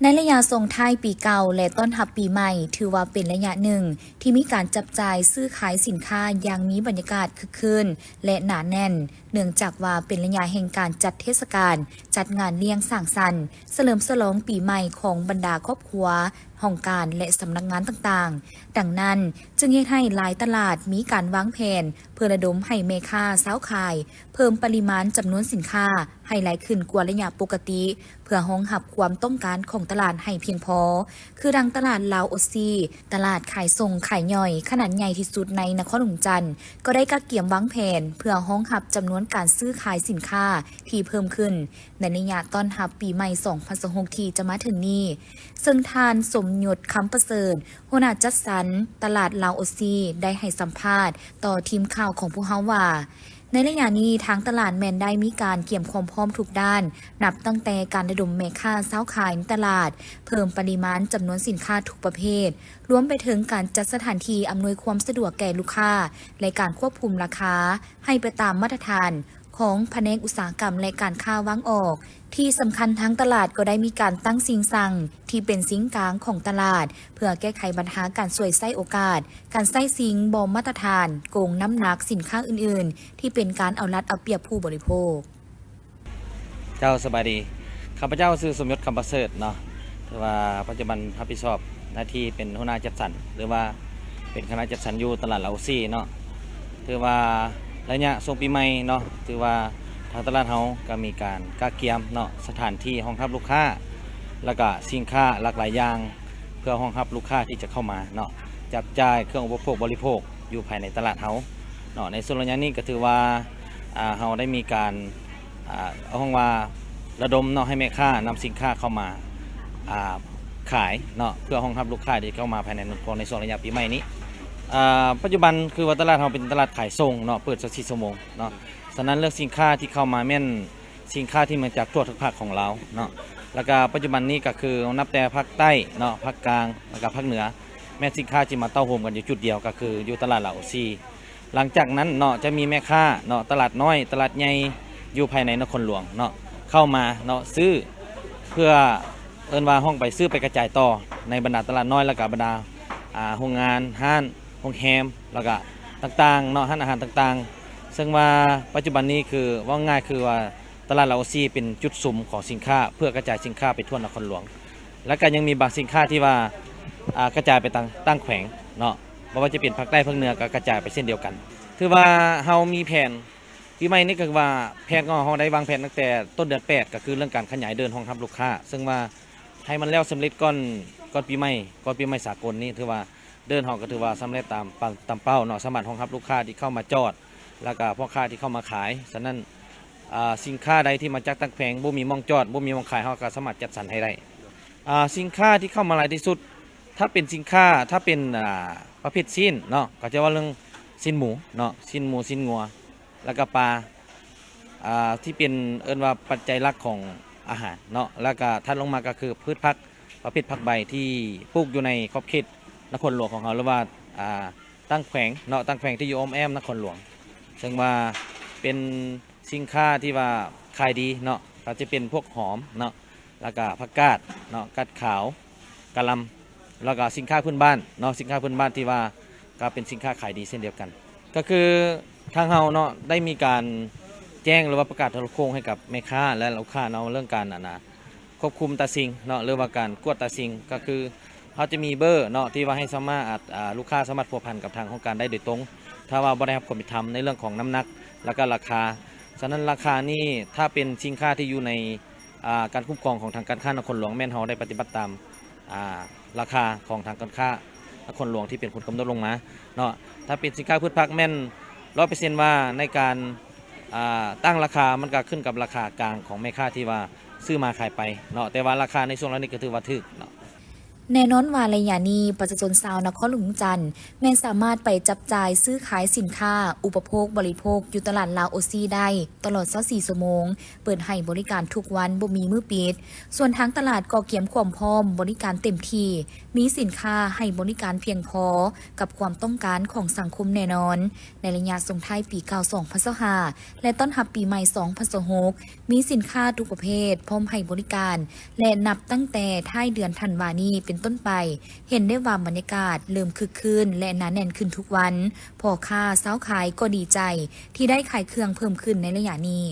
ໃນໄລຍະສົ່ງທ້າຍປີເກົ່າ ແລະ ຕ້ອນຮັບປີໃໝ່ ຖືວ່າເປັນໄລຍະໜຶ່ງທີ່ມີການຈັບຈ່າຍຊື້ຂາຍສິນຄ້າຢ່າງມີບັນຍາກາດຄຶກຄື້ນ ແລະ ໜາແໜ້ນ, ເນື່ອງຈາກວ່າເປັນໄລຍະແຫ່ງການຈັດເທດສະການ, ຈັດງານລ້ຽງສັງສັນ, ສະເຫຼີມສະຫຼອງປີໃໝ່ຂອງບັນດາຄອບຄົວ, ຫ້ອງການ ແລະ ສຳນັກງານຕ່າງໆ. ດັ່ງນັ້ນ, ຈຶ່ງເຮັດໃຫ້ຫຼາຍຕະຫຼາດມີການວາງແຜນເພື່ອລະດົມໃຫ້ແມ່ຄ້າຊາວຂາຍເພີ່ມປະລິມານຈຳນວນສິນຄ້າ ໃຫ້ຫຼາຍຂຶ້ນກວ່າໄລຍະປົກກະຕິ ເພື່ອຮອງຮັບຄວາມຕ້ອງການຂອງຕະຫຼາດໃຫ້ພຽງພໍ, ຄືດັ່ງຕະຫຼາດລາວໂອຊີ, ຕະຫຼາດຂາຍສົ່ງຂາຍຍ່ອຍຂະໜາດໃຫຍ່ທີ່ສຸດໃນນະຄອນຫຼວງວຽງຈັນ ກໍໄດ້ກະກຽມວາງແຜນເພື່ອຮອງຮັບຈຳນວນການຊື້ຂາຍສິນຄ້າທີ່ເພີ່ມຂຶ້ນ ໃນໄລຍະຕ້ອນຮັບປີໃໝ່ສອງພັນຊາວຫົກທີ່ຈະມາເຖິງນີ້, ເຊິ່ງທ່ານ ສົມຍົດ ຄຳປະເສີດ, ຫົວໜ້າຈັດສັນຕະຫຼາດລາວໂອຊີ ໄດ້ໃຫ້ສຳພາດຕໍ່ທີມຂ່າວຂອງພວກເຮົາວ່າ, ໃນໄລຍະນີ້ທາງຕະຫຼາດແມ່ນໄດ້ມີການກຽມຄວາມພ້ອມທຸກດ້ານ, ນັບຕັ້ງແຕ່ການລະດົມແມ່ຄ້າຊາວຂາຍໃນຕະຫຼາດ, ເພີ່ມປະລິມານຈຳນວນສິນຄ້າທຸກປະເພດ, ລວມໄປເຖິງການຈັດສະຖານທີ່ອຳນວຍຄວາມສະດວກແກ່ລູກຄ້າ ແລະ ການຄວບຄຸມລາຄາໃຫ້ໄປຕາມມາດຕະຖານຂອງພະແນກອຸດສາຫະກຳ ແລະ ການຄ້າວາງອອກ. ທີ່ສຳຄັນ, ທາງຕະຫຼາດກໍໄດ້ມີການຕັ້ງຊິງຊັງທີ່ເປັນສູນກາງຂອງຕະຫຼາດ ເພື່ອແກ້ໄຂບັນຫາການສວຍໃຊ້ໂອກາດ, ການໃຊ້ສິ່ງບໍ່ມາດຕະຖານ, ໂກງນ້ຳໜັກສິນຄ້າອື່ນໆ ທີ່ເປັນການເອົາລັດເອົາປຽບຜູ້ບໍລິໂພກ. ເຈົ້າ ສະບາຍດີ. ຂ້າພະເຈົ້າຊື່ ສົມຍົດ ຄຳປະເສີດເນາະ, ຖືວ່າປັດຈຸບັນຮັບຜິດຊອບໜ້າທີ່ເປັນຫົວໜ້າຈັດສັນ ຫຼືວ່າເປັນຄະນະຈັດສັນຢູ່ຕະຫຼາດລາວໂອຊີເນາະ. ຖືວ່າໄລຍະຊ່ວງປີໃໝ່ເນາະ, ຖືວ່າທາງຕະຫຼາດເຮົາກໍມີການກະກຽມເນາະ, ສະຖານທີ່ຮອງຮັບລູກຄ້າ ແລ້ວກະສິນຄ້າຫຼາກຫຼາຍຢ່າງ ເພື່ອຮອງຮັບລູກຄ້າທີ່ຈະເຂົ້າມາເນາະ, ຈັບຈ່າຍເຄື່ອງອຸປະໂພກບໍລິໂພກຢູ່ພາຍໃນຕະຫຼາດເຮົາເນາະ. ໃນຊ່ວງໄລຍະນີ້ກໍຖືວ່າ ອ່າ ເຮົາໄດ້ມີການ ອ່າ ເຮົາຮ້ອງວ່າລະດົມເນາະ ໃຫ້ແມ່ຄ້ານຳສິນຄ້າເຂົ້າມາ ອ່າ ຂາຍເນາະ ເພື່ອຮອງຮັບລູກຄ້າທີ່ເຂົ້າມາພາຍໃນນະຄອນໃນຊ່ວງໄລຍະປີໃໝ່ນີ້. ອ່າ ປັດຈຸບັນຄືວ່າຕະຫຼາດເຮົາເປັນຕະຫຼາດຂາຍສົ່ງເນາະ, ເປີດຊາວສີ່ຊົ່ວໂມງເນາະ, ສະນັ້ນເລື່ອງສິນຄ້າທີ່ເຂົ້າມາແມ່ນສິນຄ້າທີ່ມາຈາກທົ່ວທຸກພາກຂອງລາວເນາະ. ແລ້ວກະປັດຈຸບັນນີ້ກໍຄືນັບແຕ່ພາກໃຕ້ເນາະ, ພາກກາງ ແລ້ວກະພາກເໜືອ, ແມ່ນສິນຄ້າທີ່ມາເຕົ້າໂຮມກັນຢູ່ຈຸດດຽວ ກໍຄືຢູ່ຕະຫຼາດລາວໂອຊີ. ຫຼັງຈາກນັ້ນເນາະ ຈະມີແມ່ຄ້າເນາະ ຕະຫຼາດນ້ອຍ ຕະຫຼາດໃຫຍ່ ຢູ່ພາຍໃນນະຄອນຫຼວງເນາະ ເຂົ້າມາເນາະ ຊື້ ເພື່ອເອີ້ນວ່າຮ້ອງໄປ ຊື້ໄປກະຈາຍຕໍ່ໃນບັນດາຕະຫຼາດນ້ອຍ ແລ້ວກະບັນດາ ອ່າ ໂຮງງານ ຮ້ານ ໂຮງແຮມ ແລ້ວກະຕ່າງໆເນາະ ຮ້ານອາຫານຕ່າງໆ. ເຊິ່ງວ່າປັດຈຸບັນນີ້ຄືເວົ້າງ່າຍຄືວ່າຕະຫຼາດລາວໂອຊີເປັນຈຸດສຸມຂອງສິນຄ້າ ເພື່ອກະຈາຍສິນຄ້າໄປທົ່ວນະຄອນຫຼວງ ແລ້ວກະຍັງມີບາງສິນຄ້າທີ່ວ່າ ອ່າ ກະຈາຍໄປຕ່າງ ຕ່າງແຂວງເນາະ. ບໍ່ວ່າຈະເປັນພາກໃຕ້ພາກເໜືອກໍກະຈາຍໄປເຊັ່ນດຽວກັນ. ຖືວ່າເຮົາມີແຜນ ປີໃໝ່ນີ້ກໍຄືວ່າແຜນຂອງເຮົາໄດ້ວາງແຜນຕັ້ງແຕ່ຕົ້ນເດືອນແປດ ກໍຄືເລື່ອງການຂະຫຍາຍເດີ່ນຮອງຮັບລູກຄ້າ ເຊິ່ງວ່າໃຫ້ມັນແລ້ວສຳເລັດກ່ອນ ກ່ອນປີໃໝ່ ກ່ອນປີໃໝ່ສາກົນນີ້ ຖືວ່າເດີ່ນເຮົາກໍຖືວ່າສຳເລັດຕາມ ຕາມເປົ້າເນາະ, ສາມາດຮອງຮັບລູກຄ້າທີ່ເຂົ້າມາຈອດ ແລ້ວກໍພໍ່ຄ້າທີ່ເຂົ້າມາຂາຍ. ສະນັ້ນ ອ່າ ສິນຄ້າໃດທີ່ມາຈາກຕ່າງແຂວງ ບໍ່ມີໝ່ອງຈອດ ບໍ່ມີໝ່ອງຂາຍ ເຮົາກໍສາມາດຈັດສັນໃຫ້ໄດ້. ອ່າ ສິນຄ້າທີ່ເຂົ້າມາຫຼາຍທີ່ສຸດ ຖ້າເປັນສິນຄ້າ ຖ້າເປັນ ອ່າ ປະເພດຊີ້ນເນາະ ກໍຈະເວົ້າເລື່ອງຊີ້ນໝູເນາະ, ຊີ້ນໝູ ຊີ້ນງົວ ແລ້ວກະປາ ອ່າ ທີ່ເປັນ ເອີ້ນວ່າປັດໄຈຫຼັກຂອງອາຫານເນາະ. ແລ້ວກະຖັດລົງມາກໍຄືພືດຜັກ ປະເພດຜັກໃບທີ່ປູກຢູ່ໃນຂອບເຂດນະຄອນຫຼວງຂອງເຮົາ ຫຼືວ່າ ອ່າ ຕ່າງແຂວງເນາະ, ຕ່າງແຂວງທີ່ຢູ່ອ້ອມແອ້ມນະຄອນຫຼວງ ເຊິ່ງວ່າເປັນ ສິນຄ້າທີ່ວ່າຂາຍດີເນາະ ກໍຈະເປັນພວກຫອມເນາະ ແລ້ວກະຜັກກາດເນາະ, ກາດຂາວ, ກະຫຼ່ຳ ແລ້ວກະສິນຄ້າພື້ນບ້ານເນາະ, ສິນຄ້າພື້ນບ້ານທີ່ວ່າກໍເປັນສິນຄ້າຂາຍດີເຊັ່ນດຽວກັນ. ກໍຄືທາງເຮົາເນາະ ໄດ້ມີການແຈ້ງ ຫຼືວ່າປະກາດໂທລະໂຄ່ງໃຫ້ກັບແມ່ຄ້າ ແລະ ລູກຄ້າເນາະ ເລື່ອງການ ອັນນ່າ ຄວບຄຸມຕາຊິງເນາະ ຫຼືວ່າການກວດຕາຊິງ ກໍຄື ເຮົາຈະມີເບີເນາະ ທີ່ວ່າໃຫ້ສາມາດ ອ່າ ລູກຄ້າສາມາດພົວພັນກັບທາງຫ້ອງການໄດ້ໂດຍຕົງ ຖ້າວ່າບໍ່ໄດ້ຮັບຄວາມເປັນທຳໃນເລື່ອງຂອງນ້ຳໜັກ ແລ້ວກະລາຄາ. ສະນັ້ນລາຄານີ້ ຖ້າເປັນສິນຄ້າທີ່ຢູ່ໃນ ອ່າ ການຄຸ້ມຄອງຂອງທາງການຄ້ານະຄອນຫຼວງ ແມ່ນເຮົາໄດ້ປະຕິບັດຕາມ ອ່າ ລາຄາຂອງທາງການຄ້ານະຄອນຫຼວງທີ່ເປັນຄົນກຳນົດລົງມາເນາະ. ຖ້າເປັນສິນຄ້າພືດຜັກແມ່ນຮ້ອຍເປີເຊັນວ່າໃນການ ອ່າ ຕັ້ງລາຄາ ມັນກະຂຶ້ນກັບລາຄາກາງຂອງແມ່ຄ້າທີ່ວ່າຊື້ມາຂາຍໄປເນາະ, ແຕ່ວ່າລາຄາໃນຊ່ວງລາວນີ້ກະຖືວ່າຖືກເນາະ. ແນ່ນອນວ່າໄລຍະນີ້ ປະຊາຊົນຊາວນະຄອນຫຼວງວຽງຈັນ ແມ່ນສາມາດໄປຈັບຈ່າຍຊື້ຂາຍສິນຄ້າອຸປະໂພກບໍລິໂພກຢູ່ຕະຫຼາດລາວໂອຊີໄດ້ຕະຫຼອດຊາວສີ່ຊົ່ວໂມງ, ເປີດໃຫ້ບໍລິການທຸກວັນ ບໍ່ມີມື້ປິດ. ສ່ວນທາງຕະຫຼາດກໍກຽມຄວາມພ້ອມບໍລິການເຕັມທີ່, ມີສິນຄ້າໃຫ້ບໍລິການພຽງພໍກັບຄວາມຕ້ອງການຂອງສັງຄົມແນ່ນອນ. ໃນໄລຍະສົ່ງທ້າຍປີເກົ່າສອງພັນຊາວຫ້າ ແລະ ຕ້ອນຮັບປີໃໝ່ສອງພັນຊາວຫົກ ມີສິນຄ້າທຸກປະເພດພ້ອມໃຫ້ບໍລິການ ແລະ ນັບຕັ້ງແຕ່ທ້າຍເດືອນທັນວານີ້ເປັນຕົ້ນໄປ ເຫັນໄດ້ວ່າບັນຍາກາດເລີ່ມຄຶກຄື້ນ ແລະ ໜາແໜ້ນຂຶ້ນທຸກວັນ. ພໍ່ຄ້າຊາວຂາຍກໍດີໃຈທີ່ໄດ້ຂາຍເຄື່ອງເພີ່ມຂຶ້ນໃນໄລຍະນີ້.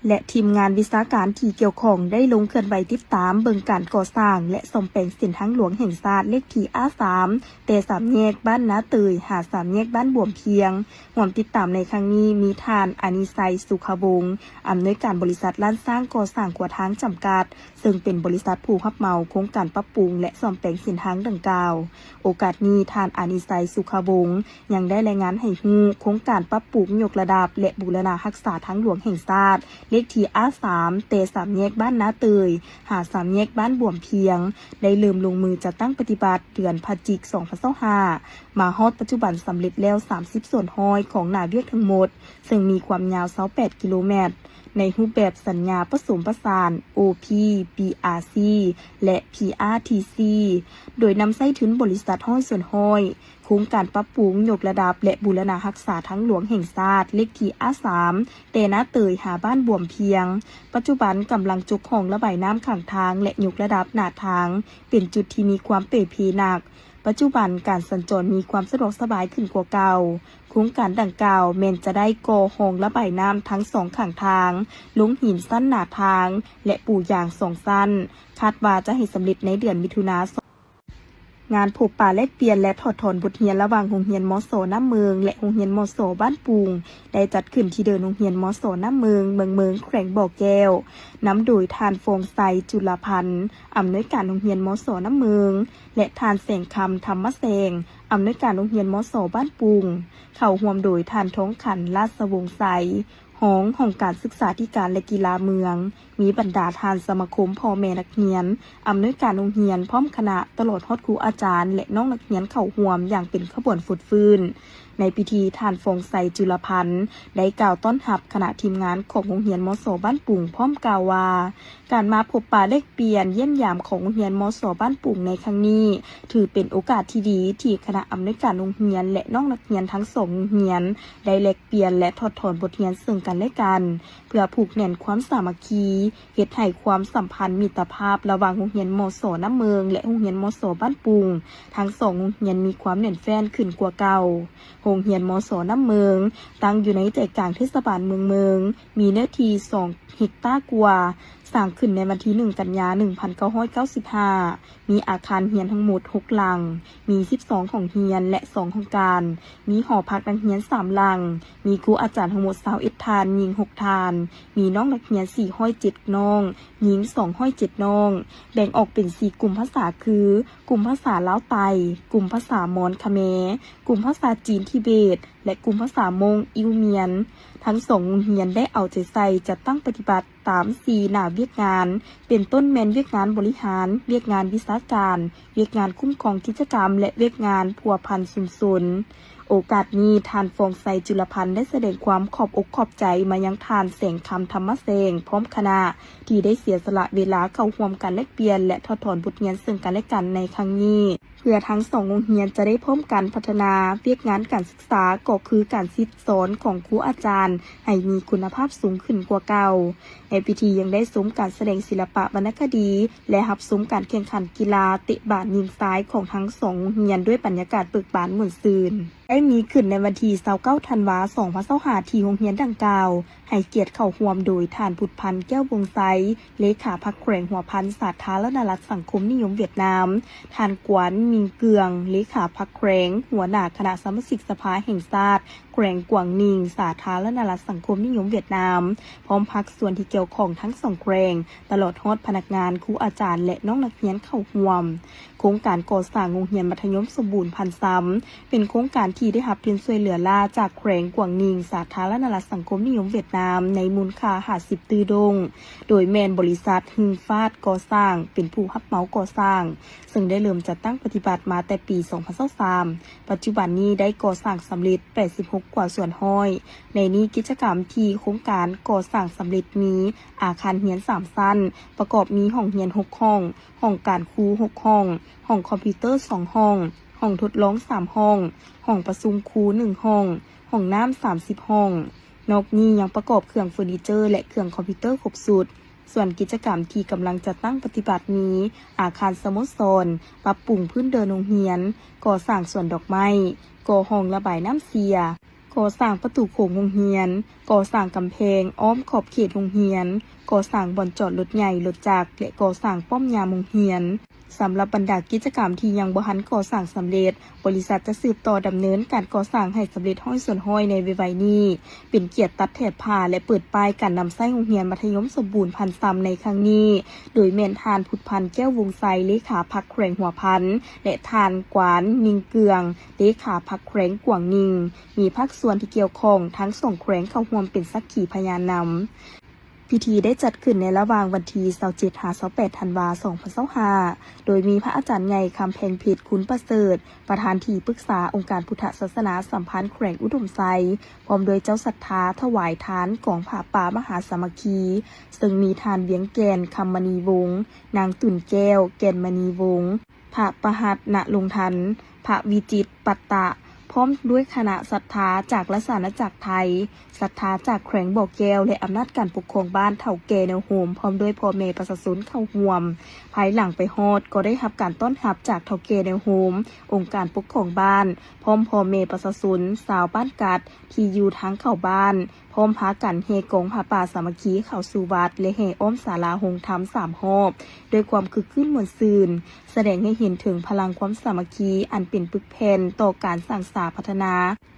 ແລະ ທີມງານວິຊາການທີ່ກ່ຽວຂ້ອງໄດ້ລົງເຄື່ອນໄຫວຕິດຕາມເບິ່ງການກໍ່ສ້າງ ແລະ ສ້ອມແປງເສັ້ນທາງຫຼວງແຫ່ງຊາດເລກທີ ອາ ສາມ ແຕ່ສາມແຍກບ້ານນາເຕີຍ ຫາສາມແຍກບ້ານບວມພຽງ. ຮ່ວມຕິດຕາມໃນຄັ້ງນີ້ມີທ່ານ ອານິໄຊ ສຸຂະວົງ ອຳນວຍການບໍລິສັດລ້ານຊ້າງກໍ່ສ້າງຂົວທາງຈຳກັດ, ເຊິ່ງເປັນບໍລິສັດຜູ້ຮັບເໝົາໂຄງການປັບປຸງ ແລະ ສ້ອມແປງເສັ້ນທາງດັ່ງກ່າວ. ໂອກາດນີ້ ທ່ານ ອານິໄຊ ສຸຂະວົງ ຍັງໄດ້ລາຍງານໃຫ້ຮູ້ໂຄງການປັບປຸງຍົກລະດັບ ແລະ ບູລະນະຮັກສາທາງຫຼວງແຫ່ງຊາດ ເລກທີ ອາ ສາມ ແຕ່ສາມແຍກບ້ານນາເຕີຍ ຫາສາມແຍກບ້ານບວມພຽງ ໄດ້ເລີ່ມລົງມືຈັດຕັ້ງປະຕິບັດເດືອນພະຈິກ ສອງພັນຊາວຫ້າ ມາຮອດປັດຈຸບັນສຳເລັດແລ້ວສາມສິບສ່ວນຮ້ອຍຂອງໜ້າວຽກທັງໝົດ, ເຊິ່ງມີຄວາມຍາວຊາວແປດກິໂລແມັດ ໃນຮູບແບບສັນຍາປະສົມປະສານ ໂອພີ ບີອາຊີ ແລະ ພີອາທີຊີ ໂດຍນຳໃຊ້ທຶນບໍລິສັດຮ້ອຍສ່ວນຮ້ອຍ ໂຄງການປັບປຸງຍົກລະດັບ ແລະ ບູລະນະຮັກສາທາງຫຼວງແຫ່ງຊາດ ເລກທີ ອາ ສາມ ແຕ່ນາເຕີຍຫາບ້ານບວມພຽງ. ປັດຈຸບັນກຳລັງຈົກຮ່ອງລະບາຍນ້ຳຂ້າງທາງ ແລະ ຍົກລະດັບໜ້າທາງ ເປັນຈຸດທີ່ມີຄວາມເປ່ເພໜັກ. ປັດຈຸບັນການສັນຈອນມີຄວາມສະດວກສະບາຍຂຶ້ນກວ່າເກົ່າ. ໂຄງການດັ່ງກ່າວແມ່ນຈະໄດ້ກໍ່ຮ່ອງລະບາຍນ້ຳທັງສອງຂ້າງທາງ, ລົງຫີນຊັ້ນໜ້າທາງ ແລະ ປູຢາງສອງຊັ້ນ, ຄາດວ່າຈະໃຫ້ສຳເລັດໃນເດືອນມິຖຸນາ. ງານພົບປະແລກປ່ຽນ ແລະ ຖອດຖອນບົດຮຽນລະຫວ່າງໂຮງຮຽນ ມສ ນ້ຳເມີງ ແລະ ໂຮງຮຽນ ມສ ບ້ານປຸງ ໄດ້ຈັດຂຶ້ນທີ່ເດີ່ນໂຮງຮຽນ ມສ ນ້ຳເມີງ ເມືອງເມີງ ແຂວງບໍ່ແກ້ວ, ນຳໂດຍທ່ານ ຟອງໄຊ ຈຸລະພັນ ອຳນວຍການໂຮງຮຽນ ມສ ນ້ຳເມີງ ແລະ ທ່ານ ແສງຄຳ ທຳມະແສງ ອຳນວຍການໂຮງຮຽນ ມສ ບ້ານປຸງ. ເຂົ້າຮ່ວມໂດຍທ່ານ ທອງຂັນ ລາຊະວົງໄຊ ຮອງຫ້ອງການສຶກສາທິການ ແລະ ກິລາເມືອງ, ມີບັນດາທ່ານສະມາຄົມພໍ່ແມ່ນັກຮຽນ, ອຳນວຍການໂຮງຮຽນ ພ້ອມຄະນະ, ຕະຫຼອດຮອດຄູອາຈານ ແລະ ນ້ອງນັກຮຽນເຂົ້າຮ່ວມຢ່າງເປັນຂະບວນຟົດຟື້ນ. ໃນພິທີ, ທ່ານ ຟອງໄຊ ຈຸລະພັນ ໄດ້ກ່າວຕ້ອນຮັບຄະນະທີມງານຂອງໂຮງຮຽນ ມສ ບ້ານປຸງ ພ້ອມກ່າວວ່າ ການມາພົບປະແລກປ່ຽນຢ້ຽມຢາມຂອງໂຮງຮຽນ ມສ ບ້ານປຸງ ໃນຄັ້ງນີ້ ຖືເປັນໂອກາດທີ່ດີທີ່ຄະນະອຳນວຍການໂຮງຮຽນ ແລະ ນ້ອງນັກຮຽນທັງສອງໂຮງຮຽນ ໄດ້ແລກປ່ຽນ ແລະ ຖອດຖອນບົດຮຽນເຊິ່ງກັນແລະກັນ ເພື່ອຜູກແໜ້ນຄວາມສາມັກຄີ, ເຮັດໃຫ້ຄວາມສຳພັນມິດຕະພາບລະຫວ່າງໂຮງຮຽນ ມສ ນ້ຳເມີງ ແລະ ໂຮງຮຽນ ມສ ບ້ານປຸງ ທັງສອງໂຮງຮຽນມີຄວາມແໜ້ນແຟ້ນຂຶ້ນກວ່າເກົ່າ. ໂຮງຮຽນ ມສ ນ້ຳເມີງ ຕັ້ງຢູ່ໃນໃຈກາງເທດສະບານເມືອງເມີງ, ມີເນື້ອທີ່ສອງເຮັກຕາກວ່າ, ສ້າງຂຶ້ນໃນວັນທີໜຶ່ງ ກັນຍາ ໜຶ່ງພັນເກົ້າຮ້ອຍເກົ້າສິບຫ້າ, ມີອາຄານຮຽນທັງໝົດຫົກຫຼັງ, ມີສິບສອງຫ້ອງຮຽນ ແລະ ສອງຫ້ອງການ, ມີຫໍພັກນັກຮຽນສາມຫຼັງ, ມີຄູອາຈານທັງໝົດຊາວເອັດທ່ານ, ຍິງຫົກທ່ານ, ມີນ້ອງນັກຮຽນສີ່ຮ້ອຍເຈັດນ້ອງ, ຍິງສອງຮ້ອຍເຈັດນ້ອງ, ແບ່ງອອກເປັນສີ່ກຸ່ມພາສາຄື ກຸ່ມພາສາລາວໃຕ້, ກຸ່ມພາສາມອນຂະແມ, ກຸ່ມພາສາຈີນທິເບດ ແລະ ກຸ່ມພາສາມົ້ງອິວມຽນ. ທັງສອງໂຮງຮຽນໄດ້ເອົາໃຈໃສ່ຈັດຕັ້ງປະຕິບັດຕາມສີ່ໜ້າວຽກງານ ເປັນຕົ້ນແມ່ນວຽກງານບໍລິຫານ, ວຽກງານວິຊາການ, ວຽກງານຄຸ້ມຄອງກິດຈະກຳ ແລະ ວຽກງານພົວພັນຊຸມຊົນ. ໂອກາດນີ້, ທ່ານ ຟອງໄຊ ຈຸລະພັນ ໄດ້ສະແດງຄວາມຂອບອົກຂອບໃຈມາຍັງທ່ານ ແສງຄຳ ທຳມະແສງ ພ້ອມຄະນະ ທີ່ໄດ້ເສຍສະຫຼະເວລາເຂົ້າຮ່ວມການແລກປ່ຽນ ແລະ ຖອດຖອນບົດຮຽນເຊິ່ງກັນແລະກັນໃນຄັ້ງນີ້. ເພື່ອທັງສອງໂຮງຮຽນຈະໄດ້ພ້ອມກັນພັດທະນາວຽກງານການສຶກສາ ກໍຄືການສິດສອນຂອງຄູອາຈານໃຫ້ມີຄຸນນະພາບສູງຂຶ້ນກວ່າເກົ່າ. ໃນພິທີຍັງໄດ້ຊົມການສະແດງສິລະປະວັນນະຄະດີ ແລະ ຮັບຊົມການແຂ່ງຂັນກິລາເຕະບານຍິງຊາຍຂອງທັງສອງໂຮງຮຽນດ້ວຍບັນຍາກາດເບີກບານມ່ວນຊື່ນ. ໄດ້ມີຂຶ້ນໃນວັນທີຊາວເກົ້າ ທັນວາ ສອງພັນຊາວຫ້າ ທີ່ໂຮງຮຽນດັ່ງກ່າວ ໃຫ້ກຽດເຂົ້າຮ່ວມໂດຍທ່ານ ພຸດພັນ ແກ້ວວົງໄຊ ເລຂາພັກແຂວງຫົວພັນ ສາທາລະນະລັດສັງຄົມນິຍົມຫວຽດນາມ, ທ່ານ ກວານ ມິງເກືອງ ເລຂາພັກແຂວງ, ຫົວໜ້າຄະນະສະມາຊິກສະພາແຫ່ງຊາດແຂວງກວາງໜິງ ສາທາລະນະລັດສັງຄົມນິຍົມຫວຽດນາມ, ພ້ອມພາກສ່ວນທີ່ກ່ຽວຂ້ອງທັງສອງແຂວງ, ຕະຫຼອດຮອດພະນັກງານ, ຄູອາຈານ ແລະ ນ້ອງນັກຮຽນເຂົ້າຮ່ວມ. ໂຄງການກໍ່ສ້າງໂຮງຮຽນມັດທະຍົມສົມບູນພັນຊຳ ເປັນໂຄງການ ທີ່ໄດ້ຮັບທຶນຊ່ວຍເຫຼືອລ້າຈາກແຂວງກວາງນິງ ສາທາລະນະລັດສັງຄົມນິຍົມຫວຽດນາມ ໃນມູນຄ່າຫ້າສິບຕື້ດົງ, ໂດຍແມ່ນບໍລິສັດຮຶງຟາດກໍ່ສ້າງເປັນຜູ້ຮັບເໝົາກໍ່ສ້າງ, ເຊິ່ງໄດ້ເລີ່ມຈັດຕັ້ງປະຕິບັດມາແຕ່ປີສອງພັນຊາວສາມ. ປັດຈຸບັນນີ້ໄດ້ກໍ່ສ້າງສຳເລັດແປດສິບຫົກກວ່າສ່ວນຮ້ອຍ. ໃນນີ້ກິດຈະກຳທີ່ໂຄງການກໍ່ສ້າງສຳເລັດມີອາຄານຮຽນສາມຊັ້ນ, ປະກອບມີຫ້ອງຮຽນຫົກຫ້ອງ, ຫ້ອງການຄູຫົກຫ້ອງ, ຫ້ອງຄອມພິວເຕີສອງຫ້ອງ, ຫ້ອງທົດລອງສາມຫ້ອງ, ຫ້ອງປະຊຸມຄູໜຶ່ງຫ້ອງ, ຫ້ອງນ້ຳສາມສິບຫ້ອງ. ນອກນີ້ຍັງປະກອບເຄື່ອງເຟີນີເຈີ ແລະ ເຄື່ອງຄອມພິວເຕີຄົບຊຸດ. ສ່ວນກິດຈະກຳທີ່ກຳລັງຈັດຕັ້ງປະຕິບັດມີ ອາຄານສະໂມສອນ, ປັບປຸງພື້ນເດີ່ນໂຮງຮຽນ, ກໍ່ສ້າງສວນດອກໄມ້, ກໍ່ຮ່ອງລະບາຍນ້ຳເສຍ, ກໍ່ສ້າງປະຕູໂຂງໂຮງຮຽນ, ກໍ່ສ້າງກຳແພງອ້ອມຂອບເຂດໂຮງຮຽນ, ກໍ່ສ້າງບ່ອນຈອດລົດໃຫຍ່, ລົດຈັກ ແລະ ກໍ່ສ້າງປ້ອມຍາມໂຮງຮຽນ. ສຳລັບບັນດາກິດຈະກຳທີ່ຍັງບໍ່ທັນກໍ່ສ້າງສຳເລັດ, ບໍລິສັດຈະສືບຕໍ່ດຳເນີນການກໍ່ສ້າງໃຫ້ສຳເລັດຮ້ອຍສ່ວນຮ້ອຍໃນໄວໆນີ້. ເປັນກຽດຕັດແຖບຜ້າ ແລະ ເປີດປ້າຍການນຳໃຊ້ໂຮງຮຽນມັດທະຍົມສົມບູນພັນຊຳໃນຄັ້ງນີ້, ໂດຍແມ່ນທ່ານ ພຸດພັນ ແກ້ວວົງໄຊ ເລຂາພັກແຂວງຫົວພັນ ແລະ ທ່ານ ກວານ ນິງເກືອງ ເລຂາພັກແຂວງກວາງນິງ. ມີພາກສ່ວນທີ່ກ່ຽວຂ້ອງທັງສອງແຂວງເຂົ້າຮ່ວມເປັນສັກຂີພະຍານນຳ. ພິທີໄດ້ຈັດຂຶ້ນໃນລະຫວ່າງວັນທີຊາວເຈັດຫາຊາວແປດທັນວາສອງພັນຊາວຫ້າ ໂດຍມີພະອາຈານໃຫຍ່ ຄຳແພງເພັດ ຄຸນປະເສີດ ປະທານທີ່ປຶກສາອົງການພຸດທະສາສະໜາສຳພັນແຂວງອຸດົມໄຊ, ພ້ອມດ້ວຍເຈົ້າສັດທາຖວາຍທານກອງຜ້າປ່າມະຫາສາມັກຄີ, ເຊິ່ງມີທ່ານ ວຽງແກ່ນ ຄຳມະນີວົງ, ນາງ ຕຸນແກ້ວ ແກ່ນມະນີວົງ, ພະປະຫັດ ນະລົງທັນ, ພະວິຈິດ ປັດຕະ, ພ້ອມດ້ວຍຄະນະສັດທາຈາກລາຊະອານາຈັກໄທ, ສັດທາຈາກແຂວງບໍ່ແກ້ວ ແລະ ອຳນາດການປົກຄອງບ້ານ, ເຖົ້າແກ່ແນວໂຮມ ພ້ອມດ້ວຍພໍ່ແມ່ປະຊາຊົນເຂົ້າຮ່ວມ. ພາຍຫຼັງໄປຮອດກໍໄດ້ຮັບການຕ້ອນຮັບຈາກເຖົ້າແກ່ແນວໂຮມ, ອົງການປົກຄອງບ້ານ, ພ້ອມພໍ່ແມ່ປະຊາຊົນຊາວບ້ານກັດທີ່ຢູ່ທາງເຂົ້າບ້ານ. ພ້ອມພາກັນແຫ່ກອງຜ້າປ່າສາມັກຄີເຂົ້າສູ່ວັດ ແລະ ແຫ່ອ້ອມສາລາໂຮງທຳສາມຮອບ ດ້ວຍຄວາມຄຶກຄື້ນມ່ວນຊື່ນ, ສະແດງໃຫ້ເຫັນເຖິງພະລັງຄວາມສາມັກຄີອັນເປັນປຶກແຜ່ນຕໍ່ການສ້າງສາພັດທະນາ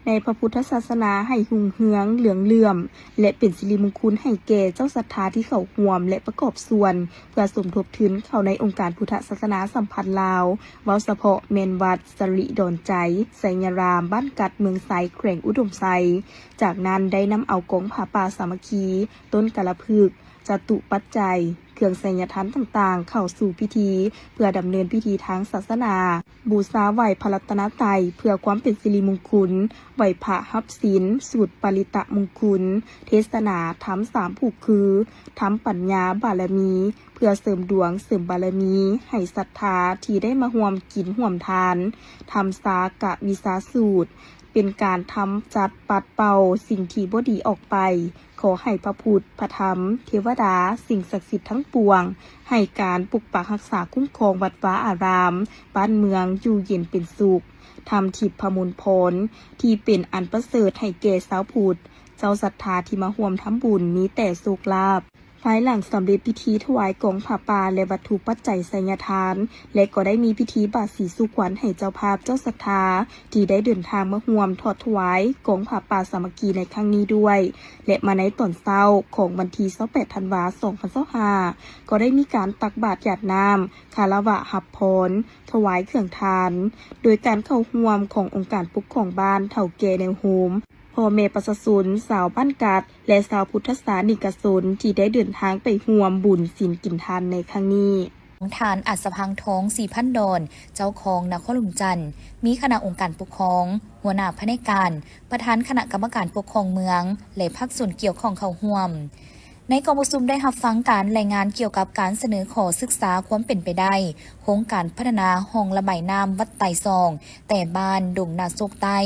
ໃນພະພຸດທະສາສະໜາໃຫ້ຮຸ່ງເຮືອງເຫຼືອງເຫຼື້ອມ ແລະ ເປັນສິລິມຸງຄຸນໃຫ້ແກ່ເຈົ້າສັດທາທີ່ເຂົ້າຮ່ວມ ແລະ ປະກອບສ່ວນ ເພື່ອສົມທົບທຶນເຂົ້າໃນອົງການພຸດທະສາສະໜາສຳພັນລາວ, ເວົ້າສະເພາະແມ່ນວັດສະລິດອນໃຈ, ໄຊຍະລາມ, ບ້ານກັດ, ເມືອງໄຊ, ແຂວງອຸດົມໄຊ. ຈາກນັ້ນໄດ້ນຳເອົາກອງຜ້າປ່າສາມັກຄີ, ຕົ້ນກາລະພຶກ, ຈະຕຸປັດໄຈ, ເຄື່ອງໄສຍະທານຕ່າງໆ ເຂົ້າສູ່ພິທີ ເພື່ອດຳເນີນພິທີທາງສາສະໜາ, ບູຊາໄຫວ້ພະລັດຕະນະໄຕ ເພື່ອຄວາມເປັນສິລິມຸງຄຸນ, ໄຫວ້ພະຮັບສິນ, ສູດປະລິຕະມຸງຄຸນ, ເທດສະໜາທຳສາມຜູ້ຄື, ທຳປັນຍາບາລະມີ ເພື່ອເສີມດວງເສີມບາລະມີໃຫ້ສັດທາທີ່ໄດ້ມາຮ່ວມກິນຮ່ວມທານ, ທຳສາກະວິຊາສູດ ເປັນການທຳຈັດປັດເປົ່າສິ່ງທີ່ບໍ່ດີອອກໄປ. ຂໍໃຫ້ພະພຸດ, ພະທຳ, ເທວະດາ, ສິ່ງສັກສິດທັງປວງ ໃຫ້ການປົກປັກຮັກສາຄຸ້ມຄອງວັດວາອາຣາມ, ບ້ານເມືອງຢູ່ເຢັນເປັນສຸກ. ທຳທິບພະມົນພອນທີ່ເປັນອັນປະເສີດໃຫ້ແກ່ຊາວພຸດ, ເຈົ້າສັດທາທີ່ມາຮ່ວມທຳບຸນມີແຕ່ໂຊກລາບ. ພາຍຫຼັງສຳເລັດພິທີຖວາຍກອງຜ້າປ່າ ແລະ ວັດຖຸປັດໄຈໄສຍະທານ ແລະ ກໍໄດ້ມີພິທີບາດສີສູ່ຂວັນໃຫ້ເຈົ້າພາບເຈົ້າສັດທາທີ່ໄດ້ເດີນທາງມາຮ່ວມທອດຖວາຍກອງຜ້າປ່າສາມັກຄີໃນຄັ້ງນີ້ດ້ວຍ ແລະ ມາໃນຕອນເຊົ້າຂອງວັນທີຊາວແປດທັນວາສອງພັນຊາວຫ້າ ກໍໄດ້ມີການຕັກບາດຢາດນ້ຳ ຄາລະວະຮັບພອນ, ຖວາຍເຄື່ອງທານ ໂດຍການເຂົ້າຮ່ວມຂອງອົງການປົກຄອງບ້ານ, ເຖົ້າແກ່ແນວໂຮມ, ພໍ່ແມ່ປະຊາຊົນ, ຊາວບ້ານກັດ ແລະ ຊາວພຸດທະສານິກະຊົນທີ່ໄດ້ເດີນທາງໄປຮ່ວມບຸນສິນກິນທານໃນຄັ້ງນີ້. ທ່ານ ອັດສະພັງທອງ ສີພັນດອນ ເຈົ້າຄອງນະຄອນຫຼວງຈັນ, ມີຄະນະອົງການປົກຄອງ, ຫົວໜ້າພະແນກການ, ປະທານຄະນະກຳມະການປົກຄອງເມືອງ ແລະ ພາກສ່ວນກ່ຽວຂ້ອງເຂົ້າຮ່ວມ. ໃນກອງປະຊຸມໄດ້ຮັບຟັງການລາຍງານກ່ຽວກັບການສະເໜີຂໍສຶກສາຄວາມເປັນໄປໄດ້ໂຄງການພັດທະນາຮ່ອງລະບາຍນ້ຳວັດໄຕຊອງ ແຕ່ບ້ານດົງນາໂຊກໃຕ້,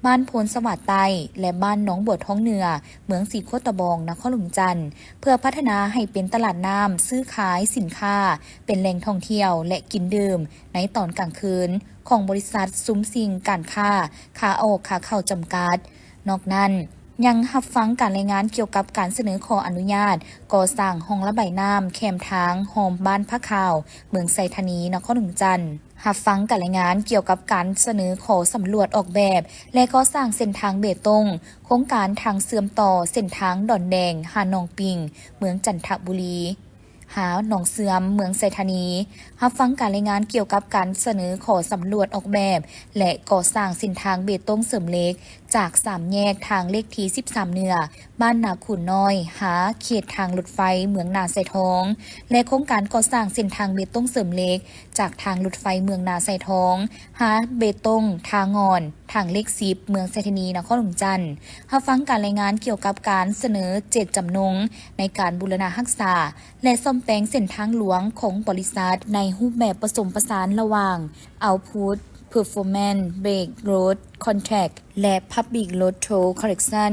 ບ້ານໂພນສະຫວາດໃຕ້ ແລະ ບ້ານໜອງບົວທອງເໜືອ, ເມືອງສີໂຄດຕະບອງ, ນະຄອນຫຼວງຈັນ, ເພື່ອພັດທະນາໃຫ້ເປັນຕະຫຼາດນ້ຳຊື້ຂາຍສິນຄ້າ, ເປັນແຫຼ່ງທ່ອງທ່ຽວ ແລະ ກິນດື່ມໃນຕອນກາງຄືນຂອງບໍລິສັດຊຸມສິ່ງການຄ້າຂາອອກຂາເຂົ້າຈຳກັດ. ນອກນັ້ນ, ຍັງຮັບຟັງການລາຍງານກ່ຽວກັບການສະເໜີຂໍອະນຸຍາດກໍ່ສ້າງຮ່ອງລະບາຍນ້ຳແຄມທາງຮອມບ້ານພະຂາວ, ເມືອງໄຊທານີ, ນະຄອນຫຼວງຈັນ. ຮັບຟັງການລາຍງານກ່ຽວກັບການສະເໜີຂໍສຳຫຼວດອອກແບບ ແລະ ກໍ່ສ້າງເສັ້ນທາງເບຕົງ, ໂຄງການທາງເຊື່ອມຕໍ່ເສັ້ນທາງດອນແດງຫາໜອງປິງ, ເມືອງຈັນທະບູລີ. ຫາໜອງເຊື່ອມ ເມືອງໄຊທານີ ຮັບຟັງການລາຍງານກ່ຽວກັບການສະເໜີຂໍສຳຫຼວດອອກແບບ ແລະ ກໍ່ສ້າງເສັ້ນທາງເບຕົງເສີມເຫຼັກ ຈາກສາມແຍກທາງເລກທີສິບສາມເໜືອ ບ້ານນາຄູນນ້ອຍ ຫາເຂດທາງລົດໄຟເມືອງນາຊາຍທອງ ແລະ ໂຄງການກໍ່ສ້າງເສັ້ນທາງເບຕົງເສີມເຫຼັກ ຈາກທາງລົດໄຟເມືອງນາຊາຍທອງ ຫາເບຕົງທ່າງ່ອນ ທາງເລກສິບ ເມືອງໄຊທານີ ນະຄອນຫຼວງວຽງຈັນ ຮັບຟັງການລາຍງານກ່ຽວກັບການສະເໜີເຈດຈຳນົງໃນການບູລະນະຮັກສາ ແລະ ສ້ອມແປງເສັ້ນທາງຫຼວງຂອງບໍລິສັດ ໃນຮູບແບບປະສົມປະສານລະຫວ່າງ Output Performance Brake Load Contract ແລະ Public Road Toll Collection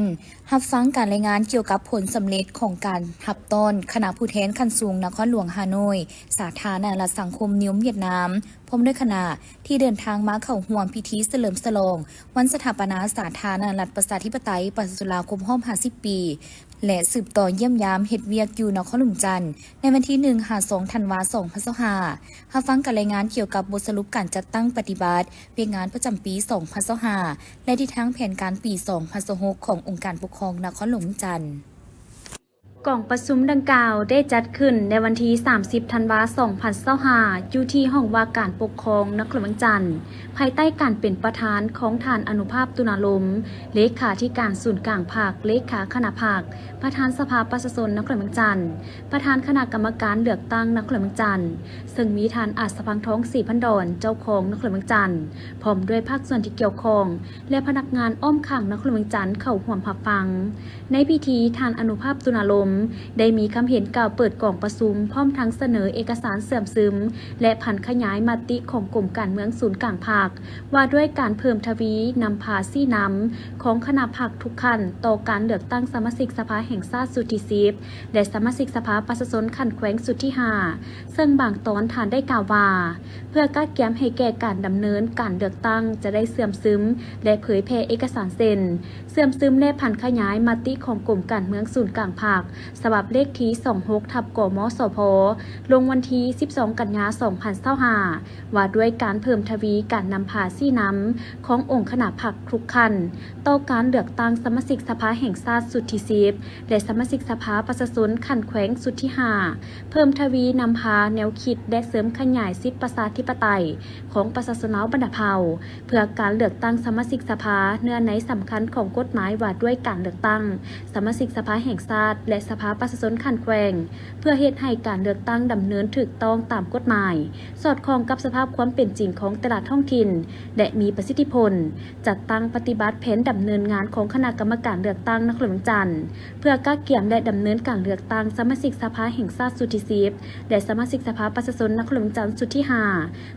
ຮັບຟັງການລາຍງານກ່ຽວກັບຜົນສຳເລັດຂອງການຮັບຕ້ອນຄະນະຜູ້ແທນຂັ້ນສູງນະຄອນຫຼວງຮ່າໂນ້ຍ ສາທາລະນະລັດສັງຄົມນິຍົມຫວຽດນາມ ພ້ອມດ້ວຍຄະນະ ທີ່ເດີນທາງມາເຂົ້າຮ່ວມພິທີສະເຫຼີມສະຫຼອງວັນສະຖາປະນາສາທາລະນະລັດປະຊາທິປະໄຕປະຊາຊົນລາວຄົບຮອບຫ້າສິບປີ ແລະ ສືບຕໍ່ຢ້ຽມຢາມເຮັດວຽກຢູ່ນະຄອນຫຼວງວຽງຈັນ ໃນວັນທີໜຶ່ງຫາສອງທັນວາສອງພັນຊາວຫ້າ ຮັບຟັງການລາຍງານກ່ຽວກັບບົດສະຫຼຸບການຈັດຕັ້ງປະຕິບັດວຽກງານປະຈຳປີສອງພັນຊາວຫ້າ ແລະ ທິດທາງແຜນການປີສອງພັນຊາວຫົກຂອງອົງການປົກຄອງນະຄອນຫຼວງວຽງຈັນ. ກອງປະຊຸມດັ່ງກ່າວໄດ້ຈັດຂຶ້ນໃນວັນທີສາມສິບທັນວາສອງພັນຊາວຫ້າ ຢູ່ທີ່ຫ້ອງວ່າການປົກຄອງນະຄອນຫຼວງວຽງຈັນ ພາຍໃຕ້ການເປັນປະທານຂອງທ່ານ ອະນຸພາບ ຕຸນາລົມ ເລຂາທິການສູນກາງພັກ, ເລຂາຄະນະພັກ, ປະທານສະພາປະຊາຊົນນະຄອນຫຼວງວຽງຈັນ, ປະທານຄະນະກຳມະການເລືອກຕັ້ງນະຄອນຫຼວງວຽງຈັນ, ເຊິ່ງມີທ່ານ ອາດສະພັງທອງ ສີພັນດອນ ເຈົ້າຄອງນະຄອນຫຼວງວຽງຈັນ ພ້ອມດ້ວຍພາກສ່ວນທີ່ກ່ຽວຂ້ອງ ແລະ ພະນັກງານອ້ອມຂ້າງນະຄອນຫຼວງວຽງຈັນເຂົ້າຮ່ວມຮັບຟັງ. ໃນພິທີ, ທ່ານ ອະນຸພາບ ຕຸນາລົມ ໄດ້ມີຄຳເຫັນກ່າວເປີດກອງປະຊຸມ ພ້ອມທັງສະເໜີເອກະສານເຊື່ອມຊຶມ ແລະ ຜັນຂະຫຍາຍມະຕິຂອງກົມການເມືອງສູນກາງພັກ ວ່າດ້ວຍການເພີ່ມທະວີນຳພາຊີ້ນຳຂອງຄະນະພັກທຸກຂັ້ນຕໍ່ການເລືອກຕັ້ງສະມາຊິກສະພາແຫ່ງຊາດຊຸດທີສິບ ແລະ ສະມາຊິກສະພາປະຊາຊົນຂັ້ນແຂວງຊຸດທີຫ້າ ເຊິ່ງບາງຕອນທ່ານໄດ້ກ່າວວ່າ ເພື່ອກະກຽມໃຫ້ແກ່ການດຳເນີນການເລືອກຕັ້ງ ຈະໄດ້ເຊື່ອມຊຶມ ແລະ ເຜີຍແຜ່ເອກະສານເຊັ່ນ ເຊື່ອມຊຶມ ແລະ ຜັນຂະຫຍາຍມະຕິຂອງກົມການເມືອງສູນກາງພັກ ສະບັບເລກທີສອງຫົກທັບ ກມສພ ລົງວັນທີສິບສອງ ກັນຍາ ສອງພັນຊາວຫ້າ ວ່າດ້ວຍການເພີ່ມທະວີການນຳພາຊີ້ນຳຂອງອົງຄະນະພັກທຸກຂັ້ນ ຕໍ່ການເລືອກຕັ້ງສະມາຊິກສະພາແຫ່ງຊາດຊຸດທີສິບ ແລະ ສະມາຊິກສະພາປະຊາຊົນຂັ້ນແຂວງຊຸດທີຫ້າ ເພີ່ມທະວີນຳພາແນວຄິດ ແລະ ເສີມຂະຫຍາຍສິດປະຊາທິປະໄຕຂອງປະຊາຊົນລາວບັນດາເຜົ່າ ເພື່ອການເລືອກຕັ້ງສະມາຊິກສະພາ ເນື້ອໃນສຳຄັນຂອງກົດໝາຍວ່າດ້ວຍການເລືອກຕັ້ງສະມາຊິກສະພາແຫ່ງຊາດ ແລະ ສະພາປະຊາຊົນຂັ້ນແຂວງ ເພື່ອເຮັດໃຫ້ການເລືອກຕັ້ງດຳເນີນຖືກຕ້ອງຕາມກົດໝາຍ, ສອດຄ່ອງກັບສະພາບຄວາມເປັນຈິງຂອງແຕ່ລະທ້ອງຖິ່ນ ແລະ ມີປະສິດທິຜົນ. ຈັດຕັ້ງປະຕິບັດແຜນດຳເນີນງານຂອງຄະນະກຳມະການເລືອກຕັ້ງນະຄອນຫຼວງວຽງຈັນ ເພື່ອກະກຽມ ແລະ ດຳເນີນການເລືອກຕັ້ງສະມາຊິກສະພາແຫ່ງຊາດຊຸດທີສິບ ແລະ ສະມາຊິກສະພາປະຊາຊົນນະຄອນຫຼວງວຽງຈັນຊຸດທີຫ້າ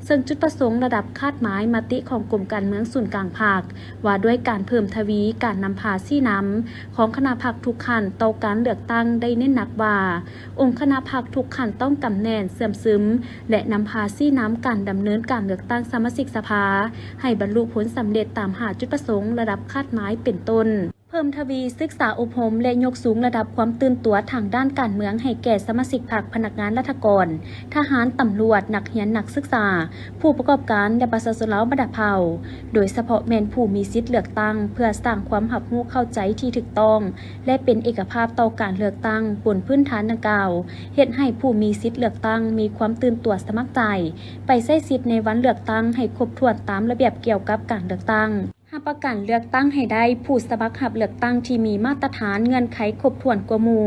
ເຊິ່ງຈຸດປະສົງລະດັບຄາດໝາຍມະຕິຂອງກົມການເມືອງສູນກາງພັກ ວ່າດ້ວຍການເພີ່ມທະວີການນຳພາຊີ້ນຳຂອງຄະນະພັກທຸກຂັ້ນຕໍ່ການເລືອກຕັ້ງ ໄດ້ເນັ້ນໜັກວ່າ ອົງຄະນະພັກທຸກຂັ້ນຕ້ອງກຳແໜ້ນ, ເຊື່ອມຊຶມ ແລະ ນຳພາຊີ້ນຳການດຳເນີນການເລືອກຕັ້ງສະມາຊິກສະພາ ໃຫ້ບັນລຸຜົນສຳເລັດຕາມຫ້າຈຸດປະສົງລະດັບຄາດໝາຍເປັນຕົ້ນ ເພີ່ມທະວີສຶກສາອົບຮົມ ແລະ ຍົກສູງລະດັບຄວາມຕື່ນຕົວທາງດ້ານການເມືອງໃຫ້ແກ່ສະມາຊິກພັກ, ພະນັກງານລັດຖະກອນ, ທະຫານ, ຕຳຫຼວດ, ນັກຮຽນ, ນັກສຶກສາ, ຜູ້ປະກອບການ ແລະ ປະຊາຊົນລາວບັນດາເຜົ່າ, ໂດຍສະເພາະແມ່ນຜູ້ມີສິດເລືອກຕັ້ງ ເພື່ອສ້າງຄວາມຮັບຮູ້ເຂົ້າໃຈທີ່ຖືກຕ້ອງ ແລະ ເປັນເອກະພາບຕໍ່ການເລືອກຕັ້ງ. ບົນພື້ນຖານດັ່ງກ່າວ, ເຮັດໃຫ້ຜູ້ມີສິດເລືອກຕັ້ງມີຄວາມຕື່ນຕົວສະໝັກໃຈ ໄປໃຊ້ສິດໃນວັນເລືອກຕັ້ງໃຫ້ຄົບຖ້ວນຕາມລະບຽບກ່ຽວກັບການເລືອກຕັ້ງ. ຮັບປະກັນເລືອກຕັ້ງໃຫ້ໄດ້ຜູ້ສະໝັກຮັບເລືອກຕັ້ງທີ່ມີມາດຕະຖານເງື່ອນໄຂຄົບຖ້ວນກວ່າໝູ່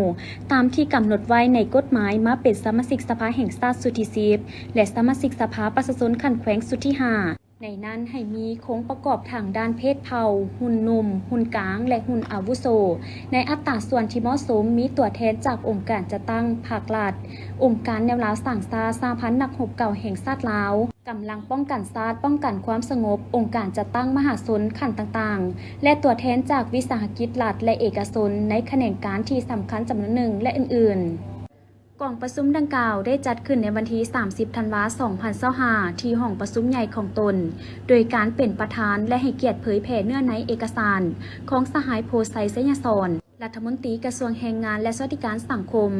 ຕາມທີ່ກຳນົດໄວ້ໃນກົດໝາຍ ມາເປັນສະມາຊິກສະພາແຫ່ງຊາດຊຸດທີສິບ ແລະ ສະມາຊິກສະພາປະຊາຊົນຂັ້ນແຂວງຊຸດທີຫ້າ. ໃນນັ້ນໃຫ້ມີໂຄງປະກອບທາງດ້ານເພດເຜົ່າ, ຮຸ່ນໜຸ່ມ, ຮຸ່ນກາງ ແລະ ຮຸ່ນອາວຸໂສ ໃນອັດຕາສ່ວນທີ່ເໝາະສົມ, ມີຕົວແທນຈາກອົງການຈັດຕັ້ງພາກລັດ, ອົງການແນວລາວສ້າງຊາດ, ສະຫະພັນນັກຮົບເກົ່າແຫ່ງຊາດລາວ, ກຳລັງປ້ອງກັນຊາດ, ປ້ອງກັນຄວາມສະຫງົບ, ອົງການຈັດຕັ້ງມະຫາຊົນຂັ້ນຕ່າງໆ ແລະ ຕົວແທນຈາກວິສາຫະກິດລັດ ແລະ ເອກະຊົນໃນຂະແໜງການທີ່ສຳຄັນຈຳນວນໜຶ່ງ ແລະ ອື່ນໆ. ກອງປະຊຸມດັ່ງກ່າວໄດ້ຈັດຂຶ້ນໃນວັນທີສາມສິບ ທັນວາ ສອງພັນຊາວຫ້າ ທີ່ຫ້ອງປະຊຸມໃຫຍ່ຂອງຕົນ, ໂດຍການເປັນປະທານ ແລະ ໃຫ້ກຽດເຜີຍແຜ່ເນື້ອໃນເອກະສານຂອງສະຫາຍ ໂພໄຊ ໄຊຍະສອນ. ລັດຖະມົນຕີກະຊວງແຮງງານ ແລະ ສະຫວັດດີການສັງຄົມ,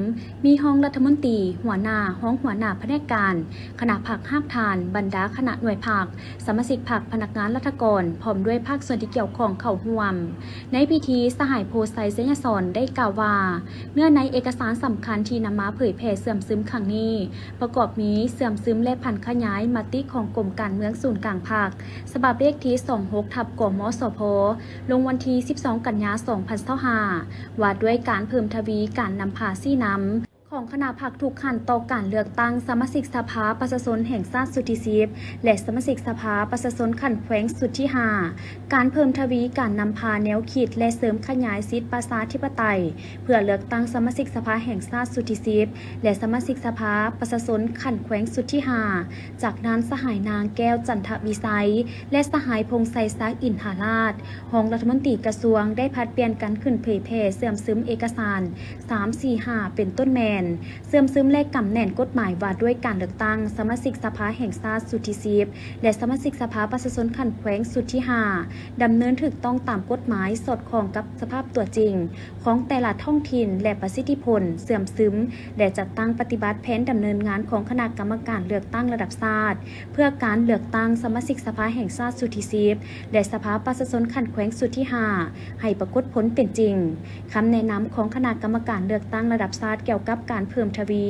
ມີຮອງລັດຖະມົນຕີ, ຫົວໜ້າ, ຮອງຫົວໜ້າພະແນກການ, ຄະນະພັກຮາກຖານ, ບັນດາຄະນະໜ່ວຍພັກ, ສະມາຊິກພັກ, ພະນັກງານລັດຖະກອນ ພ້ອມດ້ວຍພາກສ່ວນທີ່ກ່ຽວຂ້ອງເຂົ້າຮ່ວມ. ໃນພິທີ, ສະຫາຍ ໂພໄຊ ໄຊຍະສອນ ໄດ້ກ່າວວ່າ ເນື້ອໃນເອກະສານສຳຄັນທີ່ນຳມາເຜີຍແຜ່ເຊື່ອມຊຶມຄັ້ງນີ້ ປະກອບມີ ເຊື່ອມຊຶມ ແລະ ຜັນຂະຫຍາຍມະຕິຂອງກົມການເມືອງສູນກາງພັກ ສະບັບເລກທີສອງຫົກ ທັບ ກມສພ ລົງວັນທີສິບສອງ ກັນຍາ ສອງພັນຊາວຫ້າ ວ່າດ້ວຍການເພີ່ມທະວີການນຳພາຊີ້ນຳຂອງຄະນະພັກທຸກຂັ້ນຕໍ່ການເລືອກຕັ້ງສະມາຊິກສະພາປະຊາຊົນແຫ່ງຊາດຊຸດທີສິບ ແລະ ສະມາຊິກສະພາປະຊາຊົນຂັ້ນແຂວງຊຸດທີຫ້າ, ການເພີ່ມທະວີການນຳພາແນວຄິດ ແລະ ເສີມຂະຫຍາຍສິດປະຊາທິປະໄຕ ເພື່ອເລືອກຕັ້ງສະມາຊິກສະພາແຫ່ງຊາດຊຸດທີສິບ ແລະ ສະມາຊິກສະພາປະຊາຊົນຂັ້ນແຂວງຊຸດທີຫ້າ. ຈາກນັ້ນ ສະຫາຍ ນາງ ແກ້ວ ຈັນທະວິໄຊ ແລະ ສະຫາຍ ພົງໄຊສັກ ອິນທາລາດ ຮອງລັດຖະມົນຕີກະຊວງ ໄດ້ຜັດປ່ຽນກັນຂຶ້ນເຜີຍແຜ່ເຊື່ອມຊຶມເອກະສານ ສາມ ສີ່ ຫ້າ ເປັນຕົ້ນແມ່ນ ເຊື່ອມຊຶມ ແລະ ກຳແໜ້ນກົດໝາຍວ່າດ້ວຍການເລືອກຕັ້ງສະມາຊິກສະພາແຫ່ງຊາດຊຸດທີສິບ ແລະ ສະມາຊິກສະພາປະຊາຊົນຂັ້ນແຂວງຊຸດທີຫ້າ ດຳເນີນຖືກຕ້ອງຕາມກົດໝາຍ ສອດຄ່ອງກັບສະພາບຕົວຈິງຂອງແຕ່ລະທ້ອງຖິ່ນ ແລະ ປະສິດທິຜົນ, ເຊື່ອມຊຶມ ແລະ ຈັດຕັ້ງປະຕິບັດແຜນດຳເນີນງານຂອງຄະນະກຳມະການເລືອກຕັ້ງລະດັບຊາດ ເພື່ອການເລືອກຕັ້ງສະມາຊິກສະພາແຫ່ງຊາດຊຸດທີສິບ ແລະ ສະພາປະຊາຊົນຂັ້ນແຂວງຊຸດທີຫ້າ ໃຫ້ປາກົດຜົນເປັນຈິງ. ຄຳແນະນຳຂອງຄະນະກຳມະການເລືອກຕັ້ງລະດັບຊາດກ່ຽວກັບການເພີ່ມທະວີ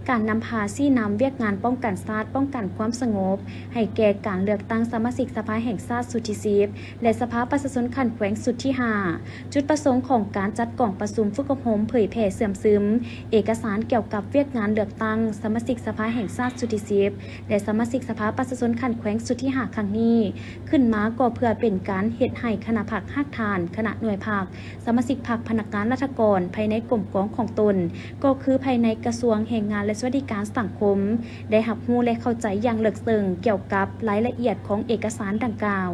ການນຳພາຊີ້ນຳວຽກງານປ້ອງກັນຊາດ, ປ້ອງກັນຄວາມສະຫງົບ ໃຫ້ແກ່ການເລືອກຕັ້ງສະມາຊິກສະພາແຫ່ງຊາດຊຸດທີສິບ ແລະ ສະພາປະຊາຊົນຂັ້ນແຂວງຊຸດທີຫ້າ. ຈຸດປະສົງຂອງການຈັດກອງປະຊຸມຝຶກອົບຮົມເຜີຍແຜ່ເຊື່ອມຊຶມເອກະສານກ່ຽວກັບວຽກງານເລືອກຕັ້ງສະມາຊິກສະພາແຫ່ງຊາດຊຸດທີສິບ ແລະ ສະມາຊິກສະພາປະຊາຊົນຂັ້ນແຂວງຊຸດທີຫ້າຄັ້ງນີ້ ຂຶ້ນມາກໍເພື່ອເປັນການເຮັດໃຫ້ຄະນະພັກຮາກຖານ, ຄະນະໜ່ວຍພັກ, ສະມາຊິກພັກ, ພະນັກງານລັດຖະກອນ ພາຍໃນກົມກອງຂອງຕົນ ກໍຄືພາຍໃນກະຊວງແຮງງານ ແລະ ສະຫວັດດີການສັງຄົມ ໄດ້ຮັບຮູ້ ແລະ ເຂົ້າໃຈຢ່າງເລິກເຊິ່ງກ່ຽວກັບລາຍລະອຽດຂອງເອກະສານດັ່ງກ່າວ.